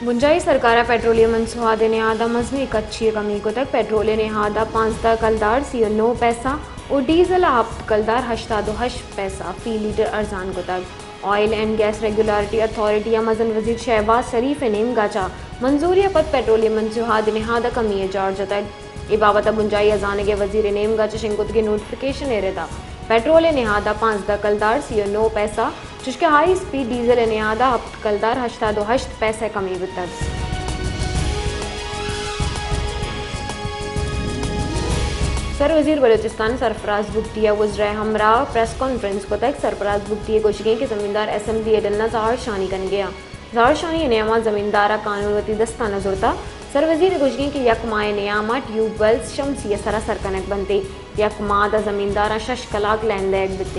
بنجاہی سرکار ءَ پٹرولیم منصوبات ءِ نہاد ءَ مزنیں کچے ءِ کمی کتگ۔ پٹرول ءِ نہاد ءَ پانزدہ کلدار سی ءُ نو پیسہ ءُ ڈیزل ءَ ہپت کلدار ہشتاد ءُ ہشت پیسہ فی لیٹر ارزان کتگ۔ Oil and gas regulatory authority ءِ مزن وزیر شہباز شریف ءِ نیمگ ءَ چہ منظوری ءَ پد پٹرولیم منصوبات ءِ نہاد ءَ کمی ءِ جار جتگ۔ اے بابت ءَ بنجاہی ءُ زانگ ءِ وزیر ءِ نیمگ ءَ چہ شنگ کتگیں نوٹیفکیشن ءِ رد ءَ پٹرول ءِ نہاد ءَ پانزدہ کلدار سی ءُ نو پیسہ، چشکہ ہائی اسپیڈ ڈیزل ءِ نہاد ءَ ہپت کلدار ہشتاد ءُ ہشت پیسہ کمی بوتگ۔ سر وزیر بلوچستان سرفراز بگٹی ءَ وزرا ءِ ہمراہ پریس کانفرنس کتگ۔ سرفراز بگٹی ءِ گوشگ اِنت کہ زمیندار اسمبلی ءِ ڈن ءَ زہرشانی کنگ ءَ اَنت۔ زہرشانی ءِ نیام ءَ زمیندار ءَ قانون وتی دستاں نہ زرتگ۔ سر وزیر ءِ گوشگ اِنت کہ یک ماہ ءِ نیام ءَ ٹیوب ویلز شمسی ءِ سرا سر کنگ بنت ءُ یک ماہ ءَ زمینداراں شش کلاک لین دئیگ بیت۔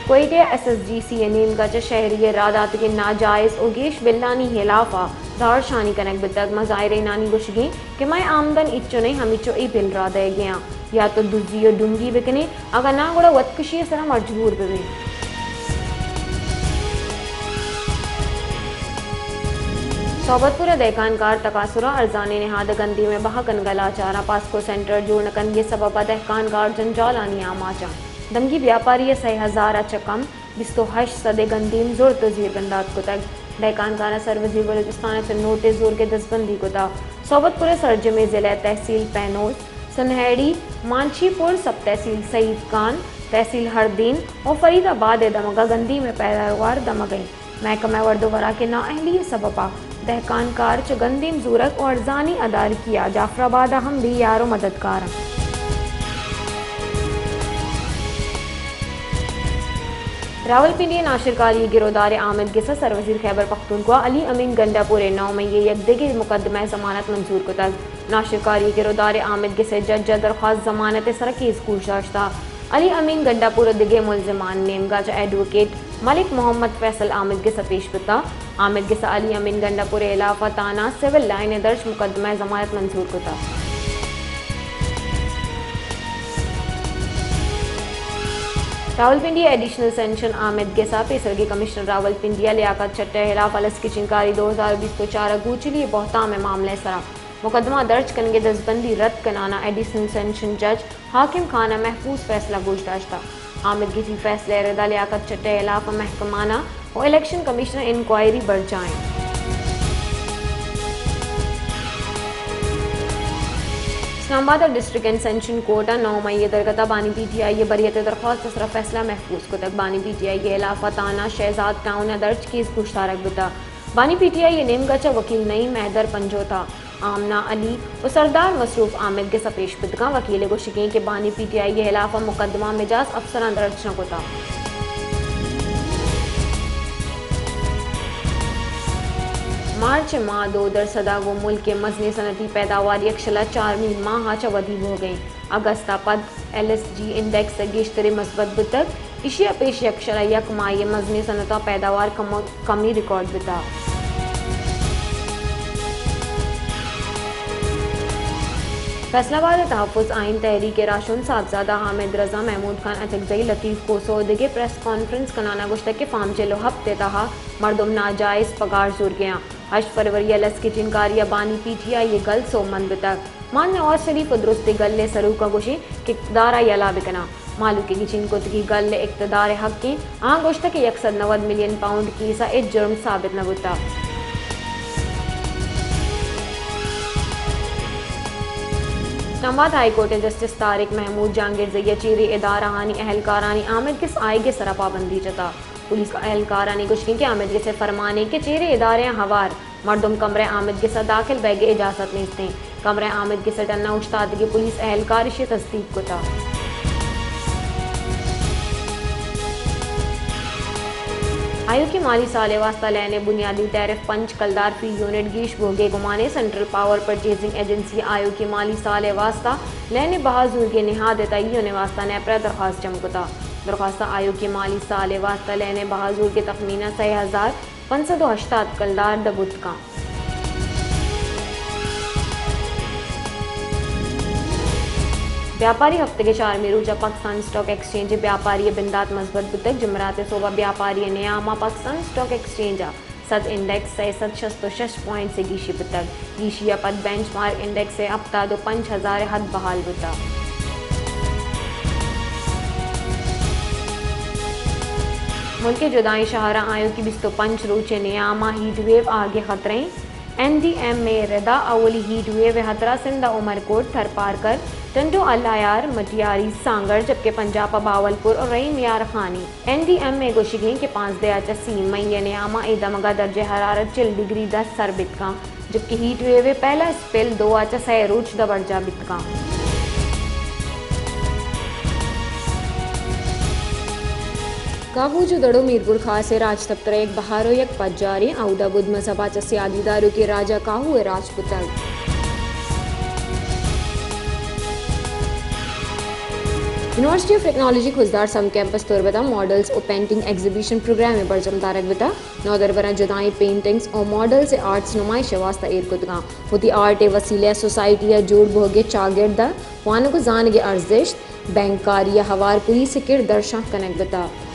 کوئٹہ ءَ ایس ایس جی سی ءِ نیمگ ءَ چہ شہری ءِ را داتگیں ناجائز ءُ گیش بلانی ہلاف ءَ زہرشانی کنگ بیتگ۔ مظاہرینانی گوشگ اِنت کہ مئے آمدن ہچو نہ اِنت، ہمینچو اے بل را دئیگ ءَ اَنت۔ یا تو دزی ءُ ڈنگی بکنیں، اگاں ناں گڑا وتکشی ءِ سرا مجبور ببیں۔ صحبت پور ءَ دہکان کار تقاصر ءُ ارزانیں نہاد ءَ گندیم ءِ بہا کنگ ءَ لاچار اَنت۔ پاسکو سینٹر جوڑ نہ کنگی ءِ سبب ءَ دہکان کار جنجالانی آماچ اَنت۔ دنگی بیاپاری ءَ سئے ہزار ءَ چہ کم بیست ءُ ہشت سد ءِ گندیم زرت ءُ زیربندات کتگ۔ دہکان کاراں سر وزیر بلوچستان ءَ چہ نوٹس زورگ ءِ دزبندی کتگ۔ صحبت پور ءِ سرجمیں ضلع تحصیل پہنوز، سنہیڑی، مانچی پور، سب تحصیل سعید خان، تحصیل ہردین ءُ فرید آباد ءِ دمگ ءَ گندیم ءِ پیداوار دمگ ءَ اِنت۔ محکمہ ورد ءُ وراک ءِ نااہلی ءِ سبب ءَ دہکان کار چہ گندیم زورگ ءُ ارزانی ادارکی ءَ جعفر آباد ءَ ہم بے یار ءُ مددگار اَنت۔ راولپنڈی ءَ ناشرکاری ءِ گرودار ءِ آمید گس ءَ سروزیر خیبر پختونخوا علی امین گنڈا پور ءِ نو مئی ءَ یک دگہ مقدمہ ءِ ضمانت منظور کتگ۔ ناشرکاری ءِ گرودار ءِ آمید گس ءِ جج ءَ درخواست ضمانت ءِ سرا کیس گوش داشتگ۔ علی امین گنڈا پور ءُ دگہ ملزمانی نیمگ ءَ چہ ایڈووکیٹ ملک محمد فیصل آمید گس ءَ پیش بوتگ۔ آمید گس ءَ علی امین گنڈا پور ءِ ہلاف ءَ تھانہ سول لائن ءَ درج مقدمہ ءِ ضمانت منظور کتگ۔ راولپنڈی ءِ ایڈیشنل سیشن آمید گس ءَ پیسرگیں کمشنر راولپنڈی ءَ لیاقت چٹہ ءِ ہلاف ءَ لس گچینکاری دو ہزار بیست ءُ چار ءِ گوچلی ءِ بہتام ءِ معاملہ ءِ سرا مقدمہ درج کنگ ءِ دزبندی رد کنان ءَ ایڈیشنل سیشن جج حاکم خان ءَ محفوظ فیصلہ گوش داشتگ۔ آمید گس ءِ فیصلہ ءِ رد ءَ لیاقت چٹہ ءِ ہلاف ءَ محکمانہ ءُ الیکشن کمیشن ءَ انکوائری برجاہ اِنت۔ اسلام آباد ءِ ڈسٹرکٹ اینڈ سیشن کورٹ ءَ نو مئی ءِ درگت ءَ بانی پی ٹی آئی ءِ بریت ءِ درخواست ءِ سرا فیصلہ محفوظ کتگ۔ بانی پی ٹی آئی ءِ ہلاف ءَ تھانہ شہزاد ٹاؤن ءَ درج کیس گوشدارگ بوتگ۔ بانی پی ٹی آئی ءِ نیمگ ءَ چہ وکیل نعیم حیدر پنجوتہ، آمنہ علی ءُ سردار مصروف آمید گس ءَ پیش بوتگ اَنت۔ وکیل ءِ گوشگ اِنت کہ بانی پی ٹی آئی ءِ ہلاف ءَ مقدمہ مجاز افسراں درج نہ کتگ۔ مارچ ءِ ماہ ءَ دو درسد ءَ گوں ملک ءِ مزنیں صنعتی پیداوار یکشل ءَ چارمی ماہ ءَ چہ ودی بوگ ءَ اِنت۔ اگست ءَ پد ایل ایس جی انڈیکس گیشتریں مثبت بوتگ، ایشی ءَ پیش یکشل ءَ یک ماہی ءَ مزنیں صنعتاں پیداوار کم، کمی ریکارڈ بوتگ۔ فیصل آباد ءِ تحفظ آئین تحریک ءِ راہشون صاحبزادہ حامد رضا، محمود خان اچکزئی، لطیف کھوسہ ءُ دگہ پریس کانفرنس کنان ءَ گوشتگ کہ فارم چل ءُ ہپت ءِ تہا مردم ناجائز پگار زورگ ءَ اَنت۔ ہشت فروری ءَ لس گچینکاری ءَ بانی پی ٹی آئی ءِ گل سوبمند بوتگ۔ مان نواز شریف ءُ درستیں گل ءِ سروکاں گوش اِنت کہ اقتدار ءَ یلہ بہ کن اَنت۔ مہلوک ءِ گچین کتگیں گل ءِ اقتدار ءِ حق اِنت۔ آہاں گوشتگ کہ یک سد نود ملین پاؤنڈ کیس ءَ ہچ جرم ثابت نہ بوتگ۔ اسلام آباد ہائی کورٹ ءِ جسٹس طارق محمود جہانگیرزئی ءَ چیریں ادارہانی اہلکارانی آمید گس آیگ ءِ سرا پابندی جتگ۔ پولیس اہلکارانی گوشگ اِنت کہ آمید گس ءِ فرمان اِنت کہ چیریں ادارہاں ہوار مردم کمرہ آمید گس ءَ داخل بئیگ ءِ اجازت نیست اِنت۔ کمرہ آمید گس ءِ ڈن ءَ اوشتاتگیں پولیس اہلکار ایشی ءِ تصدیق کتگ۔ آیوکیں مالی سال ءِ واستہ لین ءِ بنیادی ٹیرف پنچ کلدار فی یونٹ گیش بوگ ءِ گمان ءَ سینٹرل پاور پرچیزنگ ایجنسی ءَ آیوکیں مالی سال ءِ واستہ لین ءِ بہا زورگ ءِ نہاد ءِ تعین ءِ واستہ نیپرا ءَ درخواست جم کتگ۔ درخواست ءَ آیوکیں مالی سال ءِ واستہ لین ءِ بہا زورگ ءِ تخمیناً سئے ہزار پنچ سد ءُ ہشتاد کلدار دہ بوت کنت۔ بیاپاری ہفتگ ء چارمی روچ ء پاکستان اسٹاک ایکسچینج ء بیاپاری ء بندات مزبت بوتگ۔ جمعرات ء سوب ء بیاپاری ء نیام ء پاکستان اسٹاک ایکسچینج ء سد انڈیکس سئے سد شست ء شش پوائنٹس ء گیشی بوتگ۔ گیشی ء پد بینچ مارک انڈیکس ء ہپتاد ء پنچ ہزار ء حد بحال بوتگ۔ ملک ء جدائیں شہراں آیوکیں بیست ء پنچ روچ ء نیام ء ہیٹ ویو آگ ء خطرہ ایں۔ این ڈی ایم اے ء ردا اولی ہیٹ ویو ء خطرہ سندھ ء عمر کوٹ، تھرپارکر، ٹنڈو الاعیار، مٹیاری، سانگڑ، جبکہ پنجاب ء بہاولپور ء رحیم یار خانی۔ این ڈی ایم اے ء گوشگ انت کہ پانزدہ ء چہ سی مئی ء نیام ء اے دمگ ء درجہ حرارت چل ڈگری دست سر بیت کنت، جبکہ ہیٹ ویو ء پہلا اسپیل دو ء چہ سئے روچ دبرجاہ بیت کنت۔ کاہو جو دڑو میرپور خاص ء راج تپتر ء یک بہار ء یک پجاریں، اودا بدھ مذہب ء چہ سیادی داروکیں راجہ کاہو ء راج کتگ۔ یونیورسٹی آف ٹیکنالوجی خضدار سم کیمپس تربت ء ماڈلز و پینٹنگ ایگزیبیشن پروگرام ء برجم دارگ بوتگ۔ نودربراں جدائیں پینٹنگز و ماڈلز ء آرٹس نمائش ء واستہ ایر کتگاں۔ وتی آرٹ ء وسیلہ ء سوسائٹی ء جوڑ بوہگ ء چاگرد ء وانگ و زانگ ء ارزشت، بینکاری ء ہوار پولیس ء کرد درشان کنگ بوتگ۔